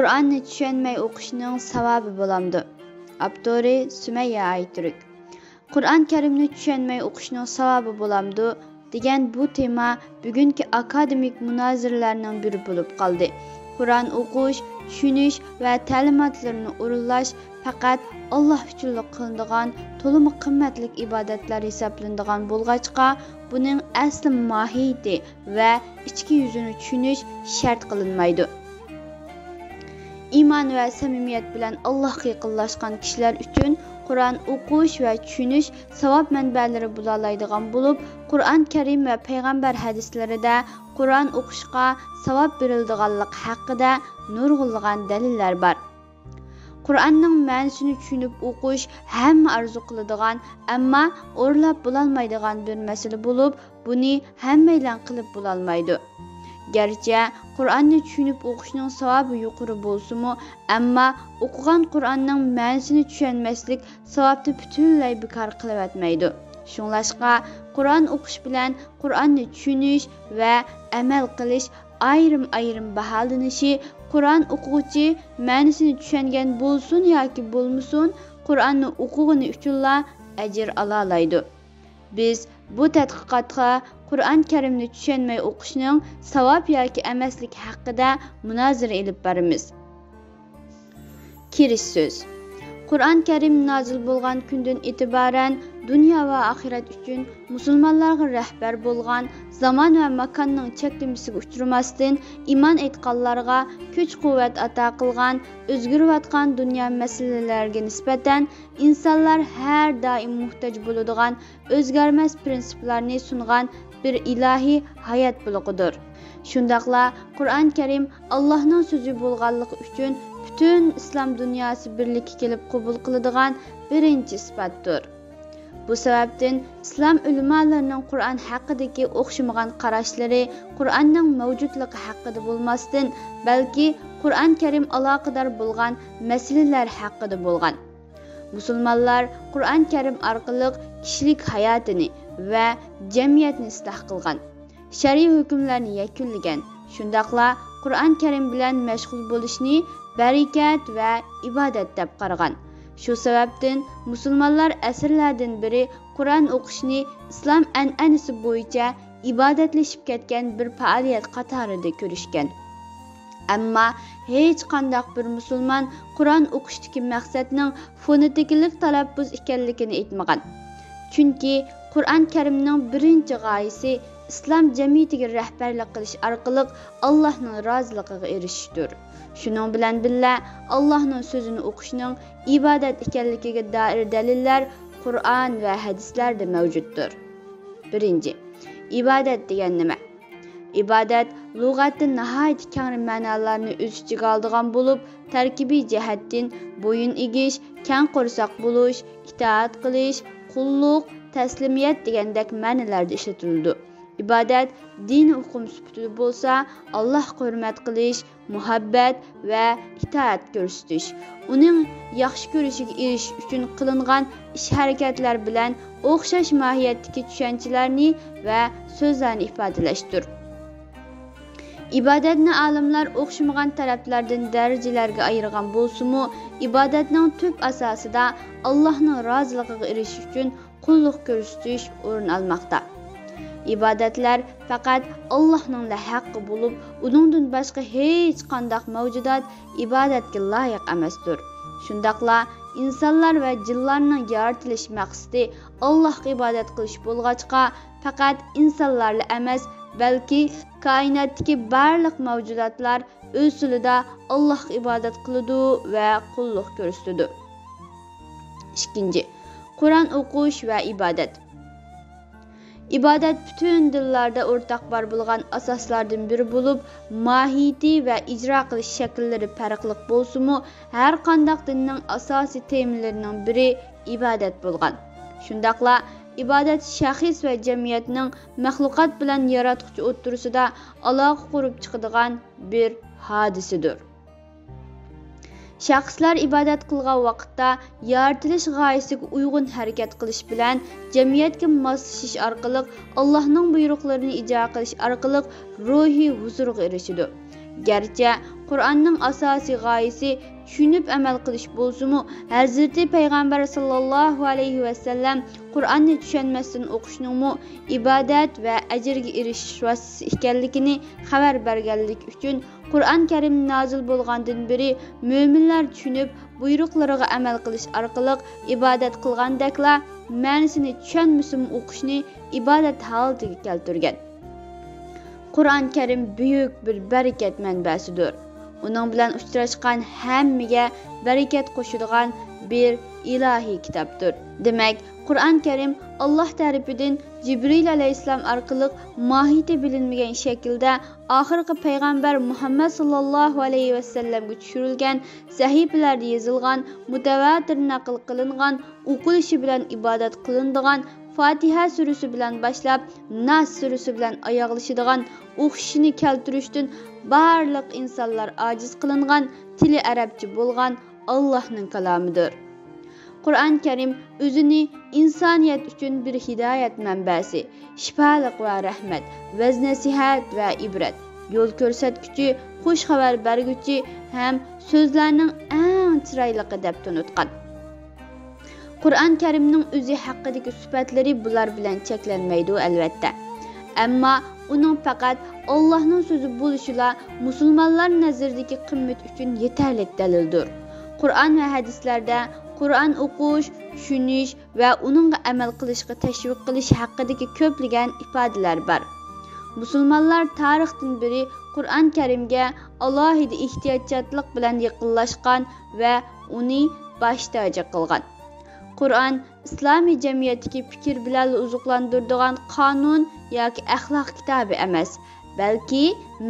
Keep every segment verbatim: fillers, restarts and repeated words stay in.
قۇرئاننى چۈشەنمەي ئوقۇشنىڭ ساۋابى بولامدۇ؟ ئاپتورى سۈمەييە ئايتۈرك. قۇرئان كەرىمنى چۈشەنمەي ئوقۇشنىڭ ساۋابى بولامدۇ؟ دېگەن بۇ تېما بۈگۈنكى ئاكادېمىك مۇنازىرىلەرنىڭ بىرى بولۇپ قالدى. قۇرئان ئوقۇش، چۈشىنىش ۋە تەلىماتلىرىنى ئورۇنلاش پەقەت ئاللاھ ئۈچۈنلا قىلىنىدىغان تولىمۇ قىممەتلىك ئىبادەتلەر ھېسابلىنىدىغان بولغاچقا، بۇنىڭ ئەسلى ماھىيىتى ۋە ئىچكى يۈزىنى چۈشىنىش شەرت قىلىنمايدۇ. ئىمان ۋە سەمىمىيەت بىلەن ئاللاھقا يېقىنلاشقان كىشىلەر ئۈچۈن قۇرئان ئوقۇش ۋە چۈشىنىش ساۋاب مەنبەلىرى بولالايدىغان بولۇپ، قۇرئان كەرىم ۋە پەيغەمبەر ھەدىسلىرىدە قۇرئان ئوقۇشقا ساۋاب بېرىلىدىغانلىقى ھەققىدە نۇرغۇنلىغان دەلىللەر بار. قۇرئاننىڭ مەنىسىنى چۈشىنىپ ئوقۇش ھەممە ئارزۇ قىلىدىغان، ئەمما ئورۇنلاپ بولالمايدىغان بىر مەسىلە بولۇپ، بۇنى ھەممەيلەن قىلىپ بولالمايدۇ. گەرچە قۇرئاننى چۈشىنىپ ئوقۇشنىڭ ساۋابى يۇقىرى بولسىمۇ، ئەمما ئوقۇغان قۇرئاننىڭ مەنىسىنى چۈشەنمەسلىك ساۋابنى پۈتۈنلەي بىكار قىلىۋەتمەيدۇ. شۇڭلاشقا، قۇرئان ئوقۇش بىلەن قۇرئاننى چۈشىنىش ۋە ئەمەل قىلىش ئايرىم-ئايرىم باھالىنىشى، قۇرئان ئوقۇغۇچى مەنىسىنى چۈشەنگەن بولسۇن ياكى بولمىسۇن، قۇرئاننى ئوقۇغىنى ئۈچۈنلا ئەجىر ئالالايدۇ. بىز بۇ تەتقىقاتقا قۇرئان كەرىمنى چۈشەنمەي ئوقۇشنىڭ ساۋاب ياكى ئەمەسلىكى ھەققىدە مۇنازىرە ئېلىپ بارىمىز. كىرىش سۆز. قۇرئان كەرىم نازىل بولغان كۈندىن ئېتىبارەن دۇنيا ۋە ئاخىرەت ئۈچۈن مۇسۇلمانلارغا رەھبەر بولغان، زامان ۋە ماكاننىڭ چەكلىمىسىگە ئۇچرىماستىن، ئىمان ئېيتقانلارغا كۈچ-قۇۋۋەت ئاتا قىلغان، ئۆزگىرىۋاتقان دۇنيا مەسىلىلەرگە نىسبەتەن ئىنسانلار ھەر دائىم موھتاج بولىدىغان ئۆزگەرمەس پىرىنسىپلارنى سۇنغان بىر ئىلاھىي ھايات بۇلىقىدۇر. شۇنداقلا قۇرئان كەرىم ئاللاھنىڭ سۆزى بولغانلىقى ئۈچۈن پۈتۈن ئىسلام دۇنياسى بىرلىككە كېلىپ قوبۇل قىلىدىغان بىرىنچى ئىسپاتتۇر. بۇ سەۋەبتىن ئىسلام ئۆلىمالىرىنىڭ قۇرئان ھەققىدىكى ئوخشىمىغان قاراشلىرى قۇرئاننىڭ مەۋجۇتلۇقى ھەققىدە بولماستىن، بەلكى قۇرئان كەرىم ئالاقىدار بولغان مەسىلىلەر ھەققىدە بولغان. مۇسۇلمانلار قۇرئان كەرىم ئارقىلىق كىشىلىك ھاياتىنى ۋە جەمئىيەتنى ئىسلاھ قىلغان، شەرئىي ھۆكۈملەرنى يەكۈنلىگەن، شۇنداقلا قۇرئان كەرىم بىلەن مەشغۇل بولۇشنى بەرىكەت ۋە ئىبادەت دەپ قارىغان. شۇ سەۋەبتىن مۇسۇلمانلار ئەسىرلەردىن بېرى قۇرئان ئوقۇشنى ئىسلام ئەنئەنىسى بويىچە ئىبادەتلىشىپ كەتكەن بىر پائالىيەت قاتارىدا كۆرۈشكەن. ئەمما ھېچقانداق بىر مۇسۇلمان قۇرئان ئوقۇشتىكى مەقسەتنىڭ فونېتىكىلىق تەلەپپۇز ئىكەنلىكىنى ئېيتمىغان. چۈنكى قۇرئان كەرىمنىڭ بىرىنچى غايىسى ئىسلام جەمئىيىتىگە رەھبەرلىك قىلىش ئارقىلىق ئاللاھنىڭ رازىلىقىغا ئېرىشىشتۇر. شۇنىڭ بىلەن بىللە، ئاللاھنىڭ سۆزىنى ئوقۇشنىڭ ئىبادەت ئىكەنلىكىگە دائىر دەلىللەر قۇرئان ۋە ھەدىسلەردە مەۋجۇتتۇر. بىرىنچى، ئىبادەت دېگەن نېمە؟ ئىبادەت لۇغەتتە ناھايىتى كەڭرى مەنالارنى ئۆز ئىچىگە ئالىدىغان بولۇپ، تەركىبىي جەھەتتىن بويۇن ئېگىش، كەڭ قورساق بولۇش، ئىتائەت قىلىش، قۇللۇق، تەسلىمىيەت دېگەندەك مەنىلەردە ئىشلىتىلىدۇ. ئىبادەت دىنىي ئۇقۇم سۈپىتىدە بولسا، ئاللاھقا ھۆرمەت قىلىش، مۇھەببەت ۋە ئىتائەت كۆرسىتىش، ئۇنىڭ ياخشى كۆرۈشىگە ئېرىشىش ئۈچۈن قىلىنغان ئىش-ھەرىكەتلەر بىلەن ئوخشاش ماھىيەتتىكى چۈشەنچىلەرنى ۋە سۆزلەرنى ئىپادىلەشتۇر. ئىبادەتنى ئالىملار ئوخشىمىغان تەرەپلەردىن دەرىجىلەرگە ئايرىغان بولسىمۇ، ئىبادەتنىڭ تۈپ ئاساسىدا ئاللاھنىڭ رازىلىقىغا ئېرىشىش ئۈچۈن قۇللۇق كۆرسىتىش ئورۇن ئالماقتا. ئىبادەتلەر پەقەت ئاللاھنىڭلا ھەققى بولۇپ، ئۇنىڭدىن باشقا ھېچقانداق مەۋجۇدات ئىبادەتكە لايىق ئەمەستۇر. شۇنداقلا ئىنسانلار ۋە جىنلارنىڭ يارىتىلىش مەقسىتى ئاللاھقا ئىبادەت قىلىش بولغاچقا، پەقەت ئىنسانلارلا ئەمەس، بەلكى كائىناتتىكى بارلىق مەۋجۇداتلار ئۆز تىلىدا ئاللاھقا ئىبادەت قىلىدۇ ۋە قۇللۇق كۆرسىتىدۇ. ئىككىنچى، قۇرئان ئوقۇش ۋە ئىبادەت. ئىبادەت پۈتۈن دىنلاردا ئورتاق بار بولغان ئاساسلاردىن بىرى بولۇپ، ماھىيىتى ۋە ئىجرا قىلىش شەكىللىرى پەرقلىق بولسىمۇ، ھەر قانداق دىننىڭ ئاساسىي تېمىلىرىنىڭ بىرى ئىبادەت بولغان. شۇنداقلا ئىبادەت شەخس ۋە جەمئىيەتنىڭ مەخلۇقات بىلەن ياراتقۇچى ئوتتۇرىسىدا ئالاقە قۇرۇپ چىقىدىغان بىر ھادىسىدۇر. شەخسلەر ئىبادەت قىلغان ۋاقىتتا يارىتىلىش غايىسىگە ئۇيغۇن ھەرىكەت قىلىش بىلەن جەمئىيەتكە ماسلىشىش ئارقىلىق، ئاللاھنىڭ بۇيرۇقلىرىنى ئىجرا قىلىش ئارقىلىق روھىي ھۇزۇرغا ئېرىشىدۇ. گەرچە قۇرئاننىڭ ئاساسىي غايىسى چۈشىنىپ ئەمەل قىلىش بولسىمۇ، ھەزرىتى پەيغەمبەر ساللاللاھۇ ئەلەيھى ۋەسەللەم قۇرئاننى چۈشەنمەستىن ئوقۇشنىڭمۇ ئىبادەت ۋە ئەجىرگە ئېرىشىش ۋاسىتىسى ئىكەنلىكىنى خەۋەر بەرگەنلىكى ئۈچۈن، قۇرئان كەرىم نازىل بولغاندىن بېرى مۆمىنلەر چۈشىنىپ، بۇيرۇقلىرىغا ئەمەل قىلىش ئارقىلىق ئىبادەت قىلغاندەكلا، مەنىسىنى چۈشەنمىسىمۇ ئوقۇشنى ئىبادەت ھالىتىگە كەلتۈرگەن. قۇرئان كەرىم بۈيۈك بىر بەرىكەت مەنبەسىدۇر. ئۇنىڭ بىلەن ئۇچراشقان ھەممىگە بەرىكەت قوشىدىغان بىر ئىلاھىي كىتابتۇر. دېمەك، قۇرئان كەرىم ئاللاھ تەرىپىدىن جىبرىئىل ئەلەيھىسسالام ئارقىلىق ماھىيىتى بىلىنمىگەن شەكىلدە ئاخىرقى پەيغەمبەر مۇھەممەد ساللاللاھۇ ئەلەيھى ۋەسەللەمگە چۈشۈرۈلگەن سەھىپىلەردە يېزىلغان مۇتەۋاتىر نەقىل قىلىنغان، ئوقۇلۇشى بىلەن ئىبادەت قىلىنىدىغان، فاتىھە سۈرىسى بىلەن باشلاپ، ناس سۈرىسى بىلەن ئاياغلىشىدىغان، ئوخشىشىنى كەلتۈرۈشتىن بارلىق ئىنسانلار ئاجىز قىلىنغان، تىلى ئەرەبچە بولغان ئاللاھنىڭ كالامىدۇر. قۇرئان كەرىم ئۆزىنى ئىنسانىيەت ئۈچۈن بىر ھىدايەت مەنبەسى، شىپالىق ۋە رەھمەت، ۋەز-نەسىھەت ۋە ئىبرەت، يول كۆرسەتكۈچى، خۇش خەۋەر بەرگۈچى ھەم سۆزلەرنىڭ ئەڭ چىرايلىقى دەپ تونۇتقان. قۇرئان كەرىمنىڭ ئۆزى ھەققىدىكى سۈپەتلىرى بۇلار بىلەن چەكلەنمەيدۇ، ئەلۋەتتە. ئەمما ئۇنىڭ پەقەت ئاللاھنىڭ سۆزى بولۇشىلا مۇسۇلمانلار نەزىرىدىكى قىممىتى ئۈچۈن يېتەرلىك دەلىلدۇر. قۇرئان ۋە ھەدىسلەردە قۇرئان ئوقۇش، چۈشىنىش ۋە ئۇنىڭغا ئەمەل قىلىشقا تەشۋىق قىلىش ھەققىدىكى كۆپلىگەن ئىپادىلەر بار. مۇسۇلمانلار تارىختىن بېرى قۇرئان كەرىمگە ئالاھىدە ئېھتىياتچانلىق بىلەن يېقىنلاشقان ۋە ئۇنى باش تاجى قىلغان. قۇرئان ئىسلامىي جەمئىيەتتىكى پىكىر بىلەنلا ئوزۇقلاندۇرىدىغان قانۇن ياكى ئەخلاق كىتابى ئەمەس، بەلكى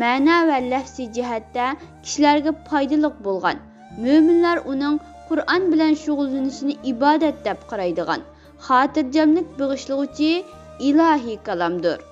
مەنە ۋە لەپزىي جەھەتتە كىشىلەرگە پايدىلىق بولغان. مۆمىنلەر ئۇنىڭ قۇرئان بىلەن شۇغۇللىنىشىنى ئىبادەت دەپ قارايدىغان، خاتىرجەملىك بېغىشلىغۇچى ئىلاھىي كالامدۇر.